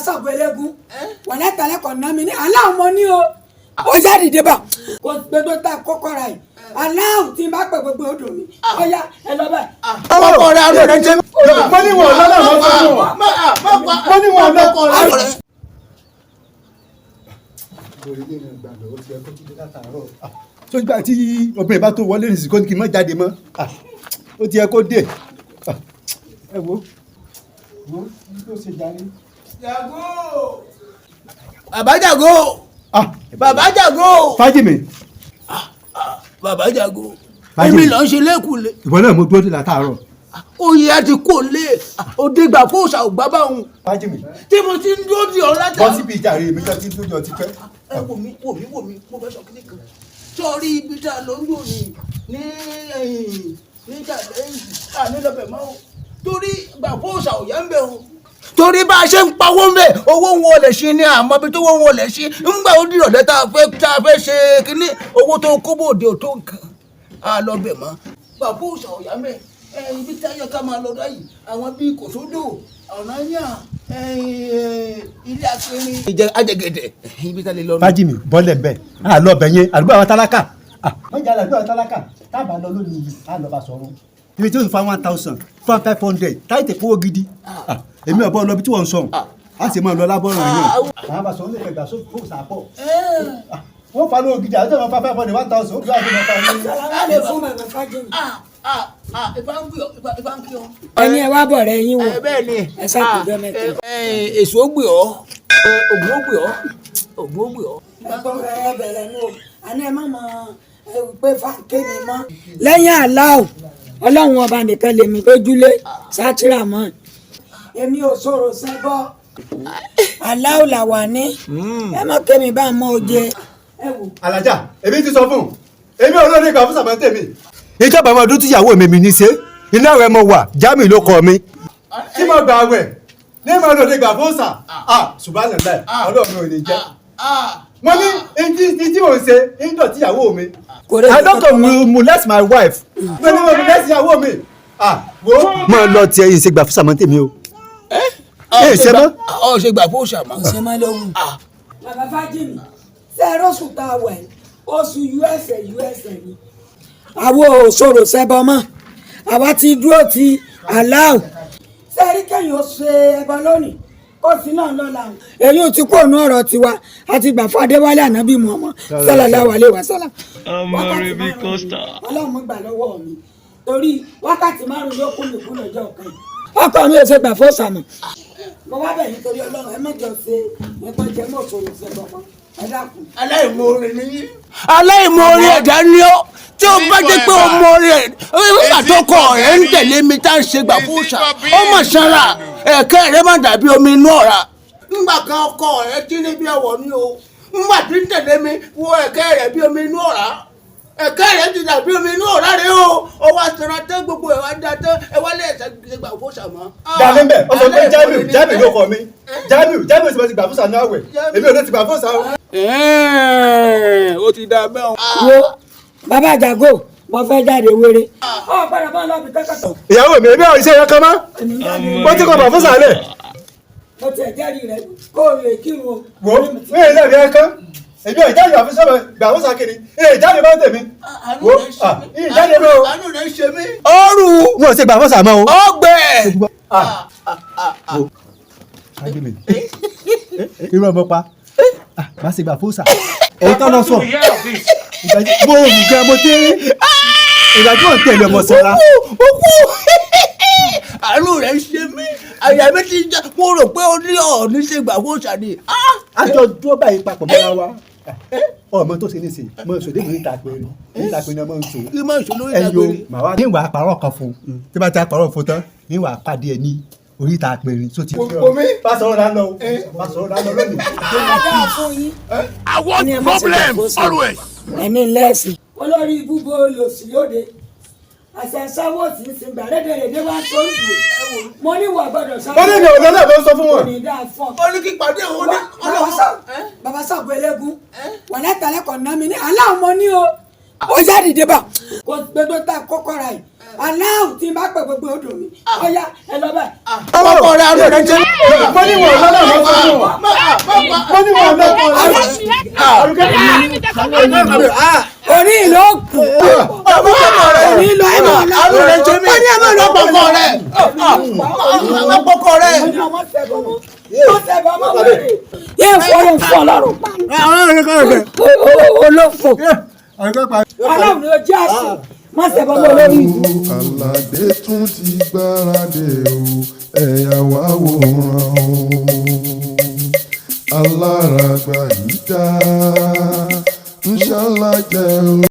Ṣàngó eléégún wà látàlẹ́ kọ̀ ná mi ní aláwọ̀ mọ́ ní o. Ó yá, dìde bá kò gbogbo tá a kọ́kọ́ ra yìí, aláwọ̀ tí n bá pẹ̀ gbogbo odò mi. Ó yá, ẹ lọ báyìí. Ọkọ rẹ, àánú rẹ jẹ. Mo ní wọn lọ́nà mọ́ fún wọn. Mo ní wọn lọ́kọ. Sójú àti obìnrin bá tó wọlé nìsín, kó ní kí n má jáde mọ́. Ó ti yẹ kó dé. Ẹ wo wo ló ṣe jáde. Jàgó, bàbá Jàgó, bàbá Jàgó. Fájìmí. Bàbá Jàgó. Fájìmí. Èmi ló ń ṣe lẹ́kùnlé. Ìwọ náà mo dúró dé látàárọ̀. Oyè á ti kó lé òde gbà fún òòṣà ògbà báwọn. Fájìmí. Tí mo ti ń dúró di ọ̀rọ̀ látà. Bọ́ síbi ìjà rẹ̀, mi tó ti ń dúró ti pẹ́. Ẹ wò mí, wò mí, wò mí, mo fẹ́ sọ kíní kan. Sọrí ibi tá a lọ ń lò ní ní challenge, àní lọ́bẹ̀ mọ́ o, torí gbà fún òòṣà òyà ń bẹ̀ o. Torí bá a ṣe ń pawó ń bẹ̀, owó ń wọlé sí ni, àmọ́ ibi tó wọ́n wọlé sí. Ńgbà ó dìrọ̀lẹ́ tá a fẹ́ ṣe kíní, owó tó kó bòde ò tó nǹkan, á lọ bẹ̀ mọ́. Gbà fún òòṣà òyà ń bẹ̀. Ibi tí a yẹ ká máa lọ báyìí, àwọn bíi kòsódò, ọ̀nà yàn, ilé akéré, ìjẹ ajẹgẹdẹ, ibi tá a lè lọ nù. Fájìmí, bọ́lẹ̀ ń bẹ̀, á lọ bẹ̀ yẹn, àdúgbò àwọn tálákà. Wọ́n jà àdúgbò àwọn tálákà. Tá a bá lọ lónìí yìí, á lọ bá sọ̀rọ̀ ibi tí ó ń fa 1,000, fa 500, táyì tẹ̀ fowó gidi. Èmi ọ̀bọ lọ bí tí wọ́n ń sọ̀rọ̀, á sì máa lọ lábọ́ràn yẹn. Àwọn bá sọ̀rọ̀ lè fẹ́ gbà sófò sàpọ̀, wọ́n fa lówó gidi, àti wọ́n fa 500, 1,000, ó fi wá fi máa fa ní. Sàlámà lè fún bàbá Fájìmí. Ìfà ń gbé ọ, ìfà ń kí ọ. Ẹni ẹ wá bọ̀ rẹ yín wò. Bẹ́ẹ̀ ni. Ẹ ṣàkójọ mẹ́ta. Èso ó gbé ọ, ògùn ó gbé ọ, ògùn ó gbé ọ. Ẹ̀gbọ́n ẹ bẹ̀rẹ̀ nù o, àní ẹ má mọ ẹ pé fáńké mi mọ́. Lẹ́yìn aláwọ̀, Ọlọ́run ọba nìkan lèmi lójúlé sátírà mọ́. Èmi ò sọ̀rọ̀ sẹ́bọ̀, aláwọ̀ làwà ní. Ẹ má kémi bá mọ́ ọ jẹ. Ẹ wò. Alájà, èmi ti sọ fún un, èmi ò lóde ìgbà fún sàmọ́tẹ̀ mi. Ìjọba ọmọ ọdún tíyàwó mi mi ní ṣe iná rẹ, mo wà Jamiu ló kọ mi. Tí mo gbà wẹ̀ ní mo lòdì ìgbà fún sà, ṣùgbọ́n àlẹ́ Ọlọ́run mi ò ní jẹ́. Mo ní ntí tí mò ń ṣe ń dọ̀tí ìyàwó mi. Kò rẹ̀. I don't go molest my wife. Mo ní mo molest ìyàwó mi. Wo mo lọ tiẹ̀ yìí ṣe gbà fún sàmọ́tẹ̀ mi o. Ẹ ṣe mọ́. Ọ ṣe gbà fún òòṣà mọ́. Ṣe má lóhùn. Bàbá Fájìmí, ṣe é rọ́ṣù tá a wẹ̀, oṣù usa usa ni. Àwọn òṣòro ṣẹbọ mọ́, àwa ti dúró ti aláwọ̀. Ṣé rí kẹ́yìn ó ṣe ẹbọ lónìí, kó sí náà lọ́la, èyí ò ti kó òun ọ̀rọ̀ tiwa àti gbà fún Adéwálé Ànábì Muhammad sallallahu alaihi wasallam. Ọmọ rẹ̀ bí Costa. Ọlọ́run gbà lọ́wọ́ mi, torí wákàtí 5 ló kún mi kún lọ́jọ́ kan. Ọkọ mi ò ṣe gbà fún sàmù. Mo wá bẹ̀ yín torí Ọlọ́run, ẹ má jọ ṣe ẹgbọ́n jẹ́ mọ́ òṣòro ṣẹbọ mọ́, ẹ dákun. Aláìmoore ni yín. Aláìmoore ẹ̀dá ni ọ́. Tí o bá jẹ́ pé o moore ẹ̀ nígbà tó kọ ẹ̀ ń tẹ̀lé mi tá à ń ṣe gbà fún òòṣà, ó mọ̀ sanra, ẹ̀kẹ́ rẹ̀ má dàbí omi inú ọ̀rá. Ńgbà kan ọkọ rẹ̀ tí ní bí ẹwọ̀ ni o, ńgbà tí ń tẹ̀lé mi, wo ẹ̀kẹ́ rẹ̀ bí omi inú ọ̀rá, ẹ̀kẹ́ rẹ̀ ti dàbí omi inú ọ̀rá rẹ̀ o. Ó wá sanra tán, gbogbo ẹ̀ wá dá tán, ẹ wá lẹ́ẹ̀sẹ̀ ṣe gbà fún òòṣà mọ́. Dàní bẹ́ẹ̀, ó sọ pé Jamiu, Jamiu ló kọ mi. Jamiu, Jamiu sì máa ti gbà fún sànú àwẹ̀, èmi ò ní ti gbà fún sànú. Ó ti dá bẹ́ẹ̀. Wo bàbá àjàgò, mo fẹ́ jáde wéré. Ọ gbọ́dọ̀ bá lọ́ọ̀bì kẹ́kọ̀ọ́. Ìyàwó mi, èmi ò ṣe ẹyọ kan mọ́, ó ti kọ bà fún sàlẹ̀. Mo tiẹ̀ jẹ́rìí rẹ kó o lè kírun o. Wo mi ò lẹ́bi ẹ̀kan, èmi ò jáde àfi sọ́mọ gbà fún sàkiri, èmi jáde bá ń tèmi. Wo ìyìn jáde mọ́ o. Àánú rẹ̀ ń ṣe mí. Ọrù. Wọn ò ṣe gbà fún sàmọ́ o. Ọgbẹ́. Wo irú ọmọ pa má ṣe gbà fún sà, òótọ́ lọ sọ. Ìgbà tí mo rò gan, mo ti rí ìgbà tí mò ń tẹ̀lé ọmọ sọ́ra. Àánú rẹ̀ ń ṣe mí, àyà mi ti já. Mo rò pé ó ní ọ̀ọ́ni ṣe gbà fún ṣàní. Àjọ dúró báyìí papọ̀ mọ́ra wa. Ọmọ tó ṣe nísìnyí mo sọ dé mi níta pé níta pé ní ọmọ ń sọ. Kí máa ń sọ lórí ẹyọ ìdágbére. Màá wá níwàá àpárọ̀ kan fún un, tí bá ti àpárọ̀ fún tán, níwàá pàdé ẹ ní oríta àpèrè tó ti. Omi. Bá sọ̀rọ̀ lánàá o, bá sọ̀rọ̀ lánàá lónìí. Dáa fún yín. I want Ní ẹ má ṣe gbà fún problems sàmọ́. always. Ẹni lẹ́sìn. Olórí ibúgbó olòṣì lóde àṣẹ sáwọ́ sí ń sin gbàrédèrèdè wá tó ń dùn. Mo ní wà gbọ́dọ̀ sáwọ́. Ó ní mi ò lọ́nà, ló ń sọ fún wọn. Kò ní dáa fún ọ. Ó ní kí pàdé òun ní. Bàbá Ṣàngó eléégún wà látàlẹ́ kọ̀ ná mi ní aláwọ̀ mọ́ ní o. Ó yá, dìde bá kò gbogbo tá a kọ́kọ́ ra yìí. Aláwù tí n bá pè gbogbo odò mi. Ọ̀ya ẹ lọ bẹ́ẹ̀. Ọkọ rẹ arú rẹ jẹ. Mo ní wọn lọ́nà lọ́sọ̀ mo ní wọn lọ́kọ̀ Orí ìlú òkú. Orí ìlú ẹ̀ mọ̀ lọ. Arú rẹ jẹ mí. Ó ní ẹ̀ mọ̀ lọ. Ọkọ rẹ. Ọkọ rẹ. Ó ní ọmọ sẹ́bọ̀ mọ́. Ọmọ sẹ́bọ̀ mọ́ wẹ̀rẹ̀. Yé fọlọ́ fọlọ́run pa. Olófò. Ọlọ́run ló jẹ́ àṣẹ. Má sẹ́bọ̀ mọ́ lórí ìlú. Aládé tún ti gbáradì o, ẹ̀yà wá wòran o, alára gbà yí dá ń ṣàlàjẹ́ o.